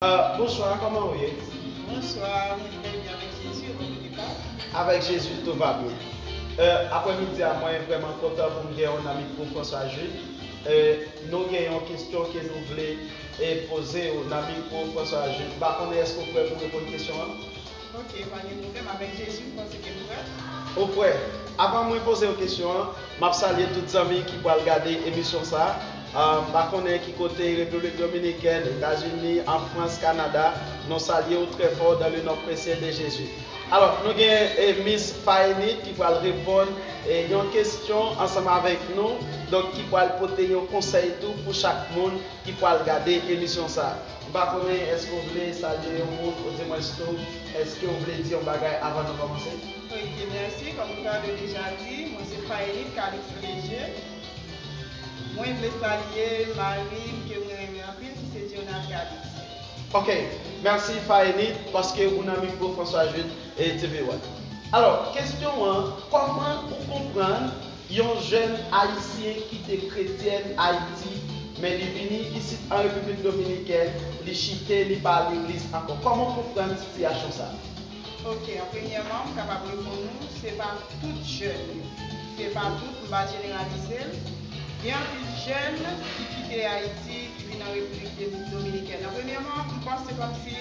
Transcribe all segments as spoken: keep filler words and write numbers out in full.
Euh, bonswa, kòman ou ye? Bonswa, mwen trè byen avèk Jezi, ou menm ki pa? Avèk Jezi, tout va byen. Euh, aprèmidi a, mwen vrèman kontan pou m gen yon zanmi pou François Jude. Euh, nou gen yon kesyon ke nou vle e poze w, zanmi pou François Jude. M pa konnen èske w prè pou reponn kesyon an? Ok, pa gen pwoblèm. Avèk Jezi, m panse ke m prè. Ou prè? Avan mwen poze w kesyon an, m ap salye tout zanmi ki pral gade emisyon sa a. Ah, m pa konnen ki kote, Repiblik Dominikèn, Etazini, an Frans, Kanada, nou salye w trè fò dans le nom précieux de Jésus. Alò, nou gen eh, Miss Faenit ki pral reponn eh, yon kesyon ansanm avèk nou, donk ki pral pote yon konsèy tou pou chak moun ki pral gade emisyon sa a. M pa konnen èske w vle salye yon moun, odimwens tou, èske w vle di yon bagay avan nou kòmanse? Ok, mèsi. Kòm ou ta deja di, mwen se Faenit Calix Léger. Mwen vle salye mari m ke mwen renmen anpil, ki se Jonathan Calix. Ok, mèsi Faenit, paske ou nan mikwo François Jude e T V One. Alò, kesyon an, kòman ou konprann yon jèn ayisyen ki te kretyèn Ayiti, men li vini isit an Repiblik Dominikèn, li chite, li pa legliz ankò? Kòman w konprann sitiyasyon sa a? Ok, an premyèman, m kapab reponn ou, se pa tout jèn, se pa tout, m pa jeneralize l. Gen anpil jèn ki kite Ayiti, ki vin an Repiblik Dominikèn. An premyèman, m panse kòmsi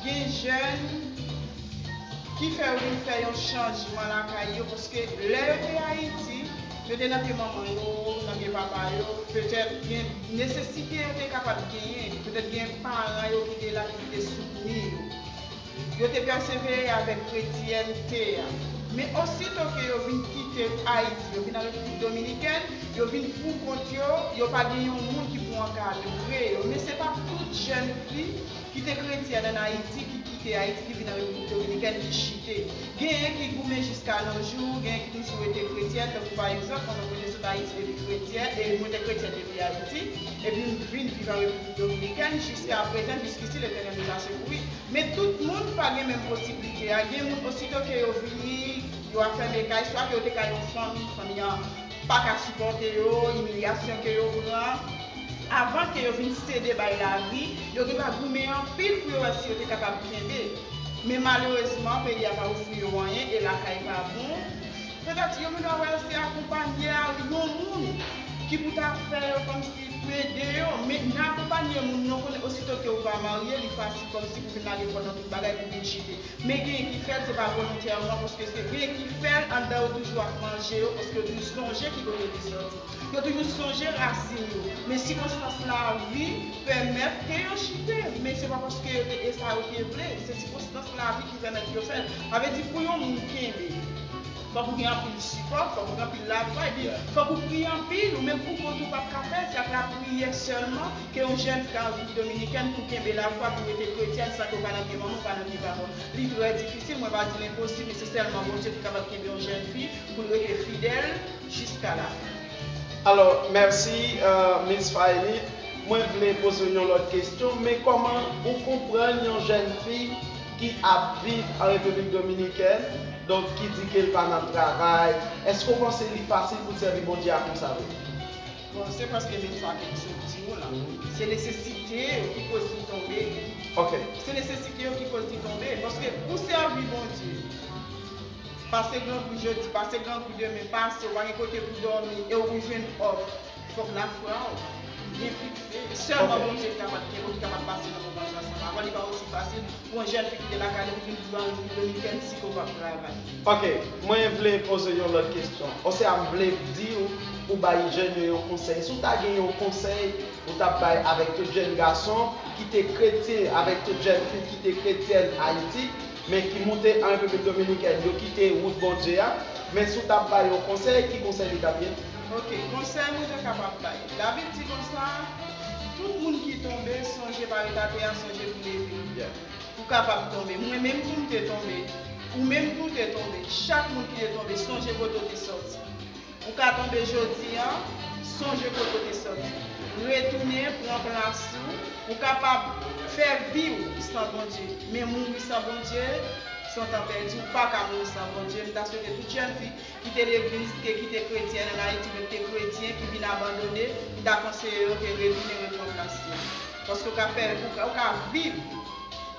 gen jèn ki fè yo vin fè yon chanjman lakay yo, paske lè yo te Ayiti, yo te nan pye manman yo, nan pye papa yo, petèt gen nesesite yo te kapab genyen, petèt gen paran yo ki te la ki te soutni yo. Yo te pèsevere avèk kretyènte a. Men osito ke yo vin kite Ayiti, yo vin an Repiblik Dominikèn, yo vin pou kont yo, yo pa gen yon moun ki pou ankadre yo. Men se pa tout jèn fi ki te kretyèn ann Ayiti, ki kite Ayiti, ki vin an Repiblik Dominikèn, ki chite. Genyen ki goumen jiska nos jours, genyen ki toujou rete kretyèn, tankou pa egzanp, mwen menm mwen te sot Ayiti depi kretyèn, e mwen te kretyèn depi Ayiti, epi m vin viv an Repiblik Dominikèn, jiska prezan, jiskisi Letènèl nou la sekouri. Men tout moun pa gen menm posiblite a. Gen moun osito ke yo vini, yo ap fèmen kay, swa ke yo te ka yon fanmi, fanmi an pa ka sipòte yo, imilyasyon ke yo pran. Avan ke yo vin sede bay lavi, yo gen dwa goumen anpil pou yo wè si yo te kapab kenbe. Men malerezman, peyi a pa ofri yo anyen e lakay pa bon. Petèt yo vin wè se akonpanye a yon moun ki pou ta fè yo kòmsi pou ede yo. Men nan akonpanye moun nan, konnen osito ke ou pa marye, li fasil kòmsi pou vin lage kò nan tout bagay pou vin chite. Men genyen ki fè l, se pa volontèman, paske se genyen ki fè l, anndan yo toujou ap manje yo, paske yo toujou sonje ki kote yo te sòti. Yo toujou sonje rasin yo. Men sikonstans lavi pèmèt ke yo chite. Men se pa paske yo te e sa yo te vle. Se sikonstans lavi ki pèmèt yo fè l. Sa vle di pou yon moun kenbe, fòk ou gen anpil sipò, fòk ou gen anpil lafwa, epi fòk ou priye anpil, ou menm pou kont ou p ap ka fè l, se ak lapriyè sèlman ke yon jèn fi ka anvi dominikèn pou kenbe lafwa, pou rete kretyèn san ke w pa nan pye manman, w pa nan pye papa w. Li trè difisil, mwen pa di l enposib, men se sèlman Bondye ki kapab kenbe yon jèn fi pou l rete fidèl jiska lafen. Alò, mèsi, euh, Miss Faenit. Mwen vle poze w yon lòt kesyon, men kòman ou konprann yon jèn fi ki ap viv an Repiblik Dominikèn, donk ki di ke l pa nan travay, èske w panse li fasil pou l sèvi Bondye a konsa vre? Bon, se paske menm sa ke m sot di w la. Se nesesite yo ki koz li tonbe. Ok. Se nesesite yo ki koz li tonbe. Paske pou sèvi Bondye, pase grangou jodi, pase grangou demen, pase, ou pa gen kote pou dòmi, e ou jwenn òf. Fòk lafwa w byen fikse. Sèlman Bondye ki kapab kenbe w, ki kapab pase nan moman sa ansanm avè w. Li pa osi fasil pou yon jèn fi kite lakay li pou vin viv an Repiblik Dominikèn si ke w p ap travay. Ok, mwen vle poze yon lòt kesyon. Osea, m vle di w pou bay jèn yo yon konsèy. Si w ta gen yon konsèy ou t ap bay avèk tout jèn gason ki te kretyen, avèk tout jèn fi ki te kretyèn Ayiti, men ki moute an Repiblik Dominikèn, yo kite wout Bondye a, men si w t ap bay yon konsèy, ki konsèy li t ap ye? Ok, konsèy mwen ta kapab bay. Labib di konsa, tout moun ki tonbe, sonje pa ret atè a, sonje pou leve. Ou kapab tonbe. Mwen menm tou m te tonbe. Ou menm tou te tonbe. Chak moun ki te tonbe, sonje kote w te sòti. Ou ka tonbe jodi a, sonje kote w te sòti. Retounen, pran plas ou. Ou kapab fè vi w san Bondye, men mouri san Bondye, se yon tan pèdi. Ou pa ka mouri san Bondye. M ta swete tout jèn fi ki te legliz, ke ki te kretyèn ann Ayiti, oubyen ki te kretyen, ki vin abandone, m ta konseye yo ke retounen repran plas yo. Paske ou ka fè, ou ka, ou ka viv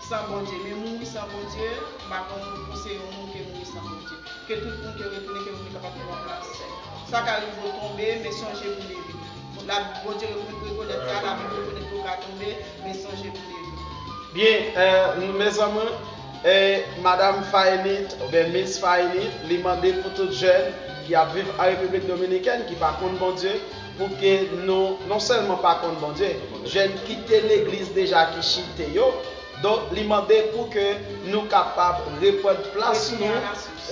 San Bondye. Men mouri san Bondye, m pa konn konseye yon moun ke mouri san Bondye. Ke tout moun ke retounen, ke Bondye kapab fè yon plas. Sa ka rive w tonbe, men sonje pou leve. La, Bondye rekonèt sa, Labib rekonèt ke w ka tonbe, men sonje pou leve. Byen, mezanmi, madanm Fayenit, oubyen Miss Fayenit, li mande pou tout jèn ki ap viv an Repiblik Dominikèn, ki pa konn Bondye, pou ke nou non sèlman pa konn Bondye, jèn kite legliz deja ki chite yo, donk li mande pou ke nou kapab reprann plas nou,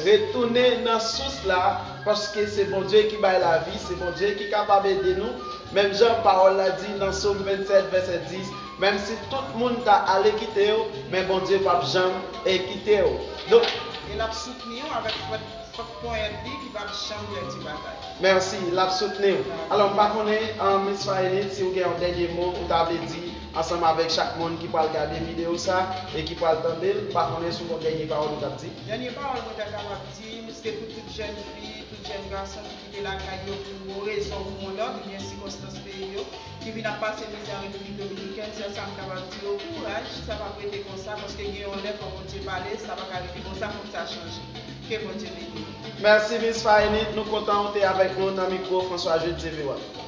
retounen nan sous la, paske se Bondye ki bay lavi, se Bondye ki kapab ede nou. Menm jan pawòl la di nan Sòm vennsèt, vèsè dis, menm si tout moun ta ale kite w, men Bondye p ap janm kite w. Donk, e l ap soutni w avèk fòt fòk ponyèt li ki p ap janm pèdi batay. Mèsi, l ap soutni w. Alò, m pa konnen, Miss Fayenit, si w gen yon dènye mo ou ta vle di ansanm avèk chak moun ki pral gade videyo sa e ki pral tande l, m pa konnen si w gen yon dènye pawòl ou t ap di. Dènye pawòl mwen ta kapab di, se pou tout jèn fi, tout jèn gason ki kite lakay yo pou yon rezon ou yon lòt, oubyen sikonstans peyi yo, ki vin ap pase mizè an Repiblik Dominikèn, sèl sa m kapab di yo, kouraj, sa p ap rete konsa, paske gen yon lè fò Bondye pale, sa pa ka rete konsa, fòk sa chanje. Ke Bondye beni nou. Mèsi Miss Fayenit, nou kontan ou te avèk nou nan mikwo François Jude T V One.